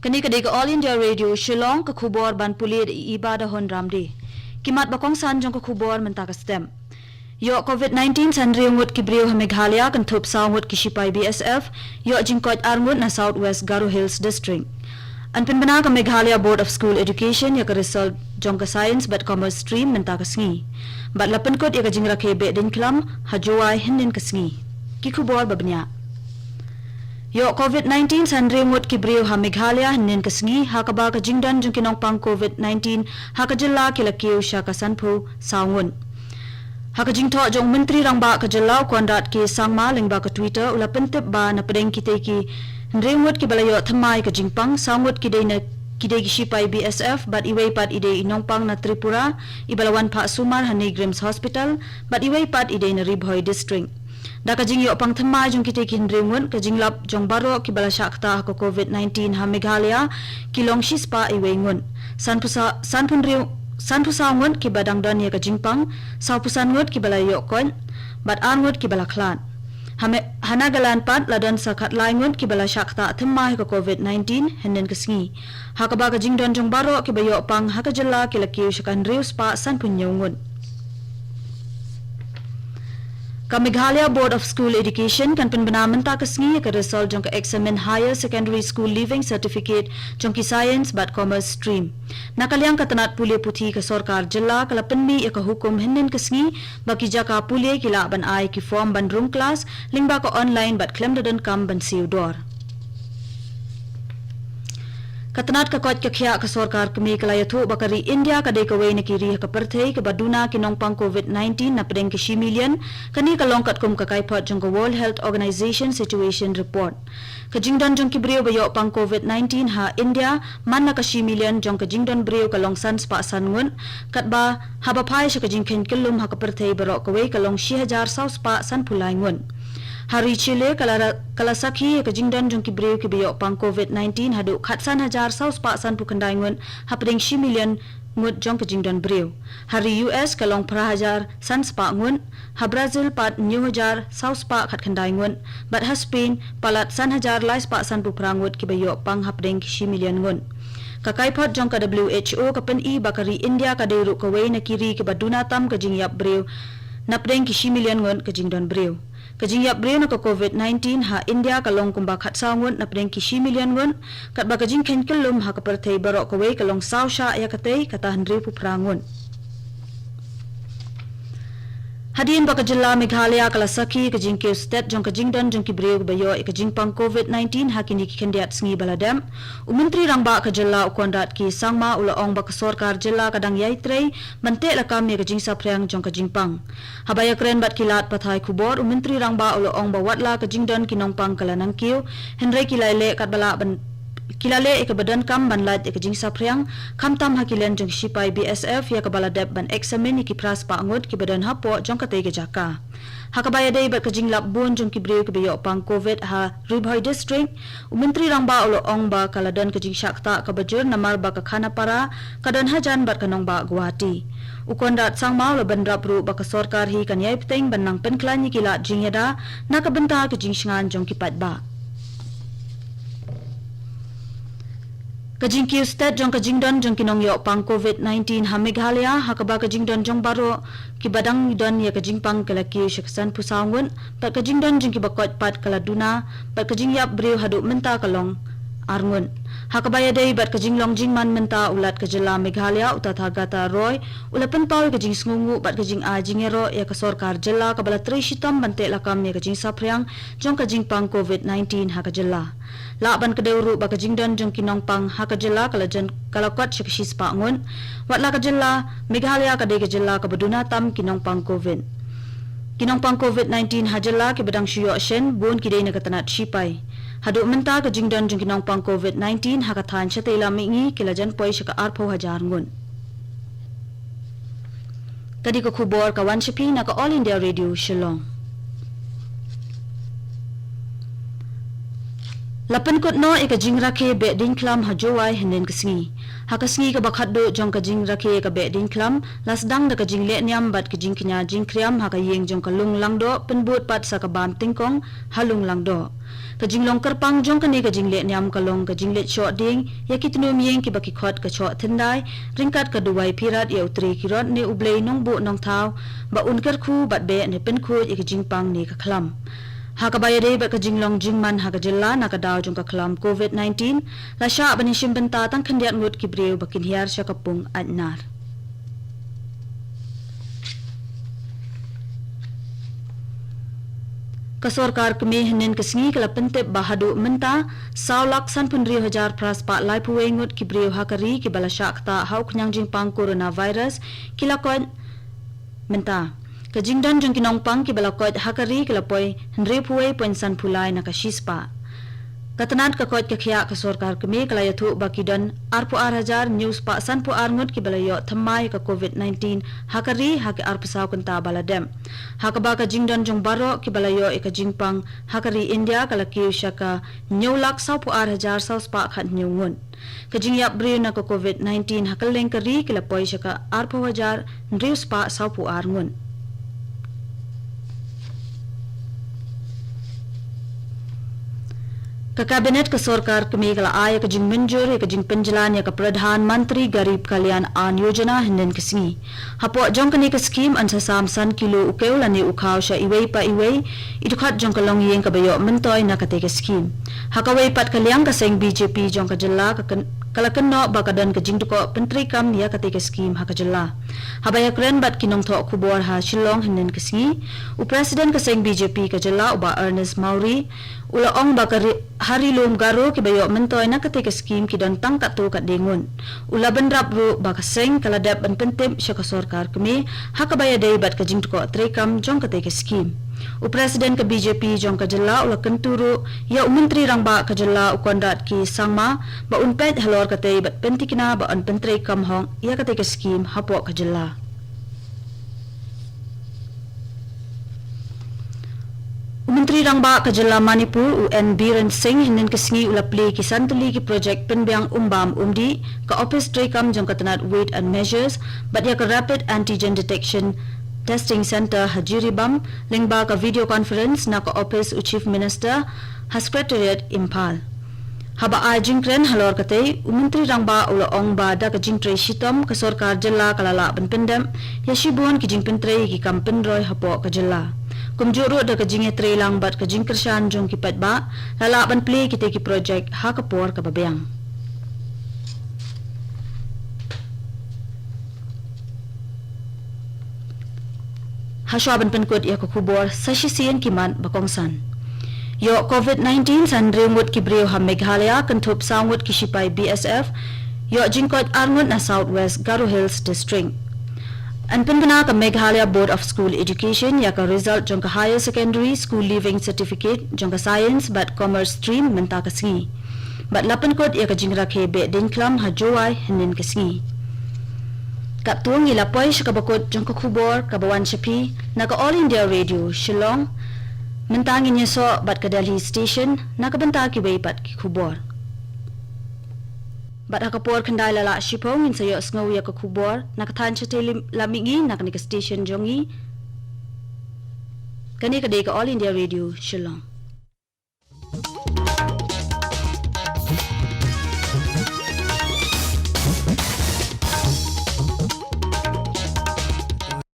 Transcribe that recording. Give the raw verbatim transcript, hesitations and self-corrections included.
Kane ka dei ka All India Radio Shillong, ka khubor ban pule da i Iba da Hon Ramdi. Ki mat ba kongsan jong ka khubor mynta ka step. Ïoh COVID nineteen san hynriew ngut ki briew ha Meghalaya, kynthup saw ngut ki shipai B S F, ïoh jingkoit ar ngut na South West Garo Hills District. Yn pynbna ka Meghalaya Board of School Education ïa ka result jong ka Science bad Commerce stream mynta ka sngi. Bad la pynkut ïa ka jingrakhe beh ding khlam ha Jowai hynnin ka sngi. Ki khubor ba bniah. Ïoh COVID nineteen san hynriew ngut ki briew ha Meghalaya hynnin ka sngi, ha kaba ka jingdon jong ki nongpang COVID nineteen ha ka jylla ki la kiew sha ka sanphew saw ngut. Ha ka jingthoh jong u Myntri Rangbah ka jylla u Conrad K Sangma lyngba ka Twitter u la pyntip ba na pdeng kitei ki hynriew ngut kiba la ïoh thymmai ka jingpang, saw ngut ki dei na ki dei ki shipai B S F bad iwei pat i dei i nongpang na Tripura iba la wan phah sumar ha NEIGRIHMS Hospital bad iwei pat i dei na Ri Bhoi District. Da ka jingïoh pang thymmai jong kitei ki hynriew ngut, ka jinglap jong baroh kiba la shah ktah ha ka COVID nineteen ha Meghalaya ki long shispah iwei ngut. Sanphew sa-, sanphew hynriew, sanphew saw ngut kiba dang don ïa ka jingpang, sawphew san ngut kiba la ïoh koit bad ar ngut kiba la khlad. Ha Me-, ha Nagaland pat la don sa khatlai ngut kiba la shah ktah thymmai ha ka COVID nineteen hynnin ka sngi. Ha kaba ka jingdon jong baroh kiba ïoh pang ha ka jylla ki la kiew sha ka hynriew spah sanphew hynñiew ngut. Ka Meghalaya Board of School Education kan pynbna mynta ka sngi ïa ka result jong ka eksamin Higher Secondary School Leaving Certificate jong ki Science bad Commerce stream. Na ka liang ka tnat pule puthi ka sorkar jylla ka la pynmih ïa ka hukum hynnin ka sngi ba ki jaka pule ki lah ban ai ki form ban rung klas lyngba ka online bad khlem da donkam ban siew dor. Ka tnat ka koit ka khiah ka sorkar kmie ka la ïathuh ba ka ri India ka dei kawei na ki ri ha ka pyrthei kaba duna ki nongpang COVID nineteen na pdeng ki shi million, kane ka long katkum ka kaiphod jong ka World Health Organization Situation Report. Ka jingdon jong ki briew ba ïoh pang COVID nineteen ha India man la ka shi million jong ka jingdon briew ka long san spah san ngut, katba haba phai sha ka jingkheiñ kyllum ha ka pyrthei baroh kawei ka long shi hajar saw spah sanphew lai ngut. Ha ri Chile ka la ra-, ka la sakhi ïa ka jingdon jong ki briew kiba ïoh pang COVID nineteen haduh khatsan hajar saw spah sanphew khyndai ngut hapdeng shi million ngut jong ka jingdon briew. Ha ri U S ka long phra hajar san spah ngut, ha Brazil pat hynñiew hajar saw spah khatkhyndai ngut, bad ha Spain palat san hajar lai spah sanphew phra ngut kiba ïoh pang hapdeng ki shi million ngut. Ka kaiphod jong ka W H O ka pyni ba ka ri India ka dei ruh kawei na ki ri kiba duna tam ka jingïap briew na pdeng ki shi million ngut ka jingdon briew. Ka jingïap briew na ka COVID nineteen ha India ka long kumba khatsaw ngut na pdeng ki shi million ngut, katba ka jingkheiñ kyllum ha ka pyrthei baroh kawei ka long saw shah ïa katei, kata hynriewphew phra ngut. Hadien ba ka jylla Meghalaya ka la sakhi ka jingkiew stet jong ka jingdon jong ki briew ba ïoh ïa ka jingpang COVID nineteen ha kine ki khyndiat sngi ba la dep, u Myntri Rangbah ka jylla u Conrad K Sangma u la ong ba ka sorkar jylla ka dang ïai trei ban teh lakam ïa ka jingsaphriang jong ka jingpang. Haba ïakren bad ki lad pathai khubor, u Myntri Rangbah u la ong ba watla ka jingdon ki nongpang ka la nangkiew, hynrei ki la leh katba lah ban, ki la leh ïa kaba donkam ban lait ïa ka jingsaphriang, khamtam ha ki lynti jong ki shipai B S F ïa kaba la dep ban eksamin ïa ki phra spah ngut kiba don hapoh jong katei ka jaka. Ha kaba ïadei bad ka jinglap bun jong ki briew kiba ïoh pang COVID ha Ri Bhoi District, u Myntri Rangbah u la ong ba ka la don ka jingshah ktah kaba jur namar ba ka Khanapara ka don hajan bad ka nongbah Guwahati. U Conrad Sangma u la bynrap ruh ba ka sorkar hi kan ïai bteng ban nang pynkhlaiñ ïa ki lad jingïada na ka bynta ka jingshngaiñ jong ki paidbah. Ka jingkiew stet jong ka jingdon jong ki nongïoh pang COVID nineteen ha Meghalaya, ha kaba ka jingdon jong baroh kiba dang don ïa ka jingpang ka la kiew sha ka sanphew saw ngut, bad ka jingdon jong kiba koit pat ka la duna, bad ka jingïap briew haduh mynta ka long ar ngut. Ha kaba ïadei bad ka jinglong jingman mynta, u Lat ka jylla Meghalaya u Tathagata Roy u la pynpaw ïa ka jingsngewnguh bad ka jingai jingïaroh ïa ka sorkar jylla kaba la trei shitom ban teh lakam ïa ka jingsaphriang jong ka jingpang COVID nineteen ha ka jylla. Lah ban kdew ruh ba ka jingdon jong ki nongpang ha ka jylla ka la jan-, ka la kot sha ka shispah ngut. Watla ka jylla Meghalaya ka dei ka jylla kaba duna tam ki nongpang COVID. Ki nongpang COVID nineteen ha jylla kiba dang shu ïoh shen, bun ki dei na ka tnat shipai. Haduh mynta ka jingdon jong ki nongpang COVID nineteen ha ka thaiñ shatei lam mihngi ki la jan poi sha ka arphew hajar ngut. Ka dei ka khubor ka wan sha phi na ka All India Radio Shillong. La pynkut noh ïa ka jingrakhe beh ding khlam ha Jowai hynnin ka sngi. Ha ka sngi kaba khatduh jong ka jingrakhe ïa ka beh ding khlam, la sdang da ka jingleh niam bad ka jingkñia jingkhriam ha ka ïing jong ka Lung Langdoh, pynbud pat sa ka bam tyngkong ha Lung Langdoh. Ka jinglong kyrpang jong kane ka jingleh niam ka long ka jingleit shoh dieng ïa ki tnum ïing kiba ki khot ka shoh thyndai, ryngkat ka duwai phirat ïa u Trai Kirot ne U Blei Nongbuh Nongthaw, ba un kyrkhu bad beh ne pynkhuid ïa ka jingpang ne ka khlam. Ha kaba ïadei bad ka jinglong jingman ha ka jylla na ka daw jong ka khlam covid nineteen, la shah ban ïashim bynta tang khyndiat ngut ki briew ba kin hiar sha ka pung Aitnar. Ka sorkar kmie hynnin ka sngi ka la pyntip ba haduh mynta, saw lak sanphew hynriew hajar phra spah laiphew wei ngut ki briew ha ka ri kiba la shah ktah ha u khñiang jingpang coronavirus, ki la koit mynta. Ka jingdon jong ki nongpang kiba la koit ha ka ri ki la poi hynriewphew wei point sanphew lai na ka shispah. Ka tnat ka koit ka khiah ka sorkar kmie ka la ïathuh ba ki don arphew ar hajar hynñiew spah sanphew ar ngut kiba la ïoh thymmai ïa ka covid nineteen ha ka ri ha ki arphew saw kynta ba la dep. Ha kaba ka jingdon jong baroh kiba la ïoh ïa ka jingpang ha ka ri India ka la kiew sha ka hynñiew lak sawphew ar hajar saw spah khathynñiew ngut. Ka jingïap briew na ka covid nineteen ha kylleng ka ri ki la poi sha ka arphew hajar hynriew spah sawphew ar ngut. Ka Cabinet ka sorkar kmie ka la ai ïa ka jingmynjur ïa ka jingpynjlan ïa ka Pradhan Mantri Garib Kalyan Ann Yojana hynnin ka sngi. Hapoh jong kane ka skhim yn sa sam san kilo u kew lane u khaw sha iwei pa iwei i dkhot jong ka longïing kaba ïoh myntoi na katei ka skhim. Ha kawei pat ka liang ka seng B J P jong ka jylla ka kyn-, ka la kynnoh ba ka don ka jingdkoh pyntreikam ïa katei ka skhim ha ka jylla. Haba ïakren bad ki nongthoh khubor ha Shillong hynnin ka sngi, u President ka seng B J P ka jylla u Bah Ernest Mawrie u la ong ba ka ri-, ha ri lum Garo kiba ïoh myntoi na katei ka skhim ki don tang katto katne ngut. U la bynrap ruh ba ka seng ka la dep ban pyntip sha ka sorkar kmie ha kaba ïadei bad ka jingdkoh treikam jong katei ka skhim. U President ka B J P jong ka jylla u la kyntu ruh ïa u Myntri Rangbah ka jylla u Conrad K Sangma ba un peit halor katei bad pyntikna ba yn pyntreikam hok ïa katei ka skhim hapoh ka jylla. U Myntri Rangbah ka jylla Manipur u N Biren Singh hynnin ka sngi u la plie ki san tylli ki projek pynbiang umbam umdih, ka ophis treikam jong ka tnat Weight and Measures bad ïa ka Rapid Antigen Detection Testing Centre ha Jiribam lyngba ka video conference na ka ophis u Chief Minister ha Secretariat Imphal. Haba ai jingkren halor katei, u Myntri Rangbah u la ong ba da ka jingtrei shitom ka sorkar jylla ka la lah ban pyndep ïa shibun ki jingpyntrei ïa ki kam pynroi hapoh ka jylla. Kumjuh ruh da ka jingïatreilang bad ka jingkyrshan jong ki paidbah, la lah ban plie kitei ki projek ha ka por kaba biang. Hashwa ban pynkut ïa ka khubor, sa shisien ki mat ba kongsan. Ïoh covid nineteen san hynriew ngut ki briew ha Meghalaya, kynthup saw ngut ki shipai B S F, ïoh jingkoit ar ngut na South West Garo Hills District. Yn pynbna ka Meghalaya Board of School Education ïa ka result jong ka Higher Secondary School Leaving Certificate jong ka Science bad Commerce Stream mynta ka sngi. Bad la pynkut ïa ka jingrakhe beh ding khlam ha Jowai hynnin ka sngi. Katto ngi la poi sha kaba kut jong ka khubor kaba wan sha phi na ka All India Radio Shillong. Mynta ngin ïasoh bad ka Delhi Station na ka bynta kiwei pat ki khubor. Bad ha ka por khyndai la lah shiphew ngin sa ïohsngew ïa ka khubor na ka thaiñ shatei lim-, la mihngi na kane ka station jong ngi. Kane ka dei ka All India Radio Shillong.